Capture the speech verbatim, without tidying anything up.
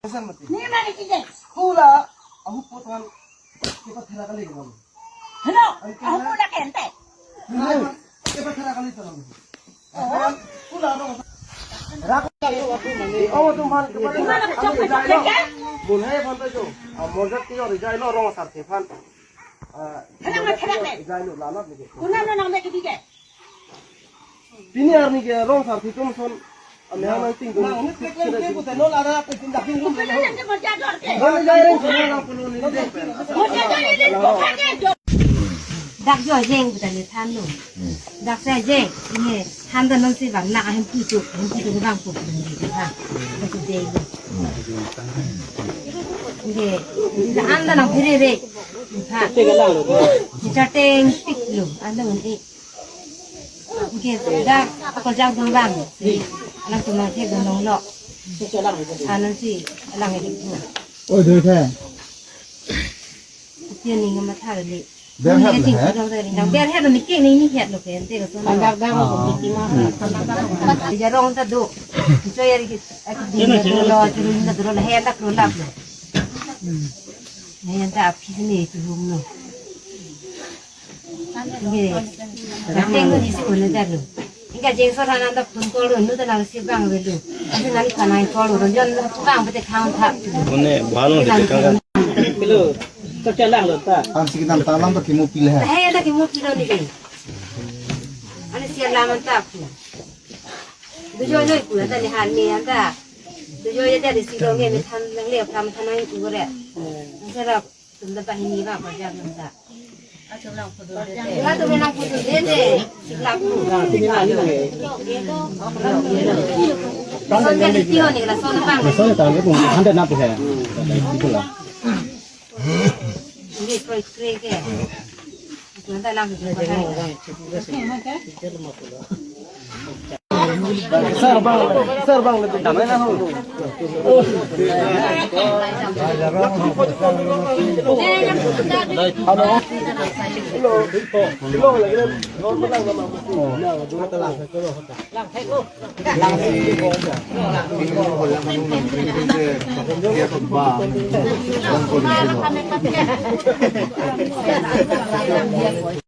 Kesan mati. Ni mari kije. Hula, ahu potan, kepathera kali kamu. Hello, ahu pula kente. Hula, kepathera kali kamu. Oh. Hula, no. Rak, oh, tuman, kepathera kali kamu. Bunai phan ta jo. Ah, morjak tiyo rijai lo rong asar ke phan. Ah, hello, morjak tiyo rijai lo, lalat ni ke. Kuna no nang me kidi ke. Pini arni ke rong asar thitum ason. Ami hang nang ting dun. Nang ni pek lem ke buta no lara pe tin dak pin rum le ho. Nang jai reng sona nang pulu ni de. Dak jo jeng buta ni than lo. Dak sa jeng ini han da nang si bang na hem pi tu, hem pi tu bang pu ni ha. Dak jeng. Ini anda nang pire re. Ha. Kita teng tik lo, anda ngan e. Oke, dak akorjang dong bang. Alangtum nangthek dong lo. Anan si alang edik tu. Oi, doi the. Tiyan ni ngam matha le. Ber het le, he? Ber het ni ke ni ni het lo ke ente ko. Andak dak ko bitima. Jarong ta do. Choy ari ki, aki di na do lo, churun na do lo, he dak lo lap lo. He dak api ni tu hum lo. Nge, dak teng ko isi ko le dak lo. Ingka jeng so hanan dak phone call lo, nu ta nang si bang ve lo. Asi nang kana call lo, jon bang bete khang tha. Mane bhalo de kang. Hello, to chalang lo ta. Ang si kinam talang to kimo pile hai. Hai dak kimo pilo ni ke. Ani si alam ta ku. Dujo noi ku ta ni han ni anta. Dujo ya dari si lo nge me than lang le kam than nang ku re. Ang sara Tum da bahini ba bajar nang da. Ila tum lang putu de de. Sikla pu. Son jadi tio ni la son bang. Son tang ke tum hande na pu hai. Itulah. Ini koi kre ke. Tum da lang putu. Sir, bang, sir, bang, damai na ho. Hello. Hello. Hello.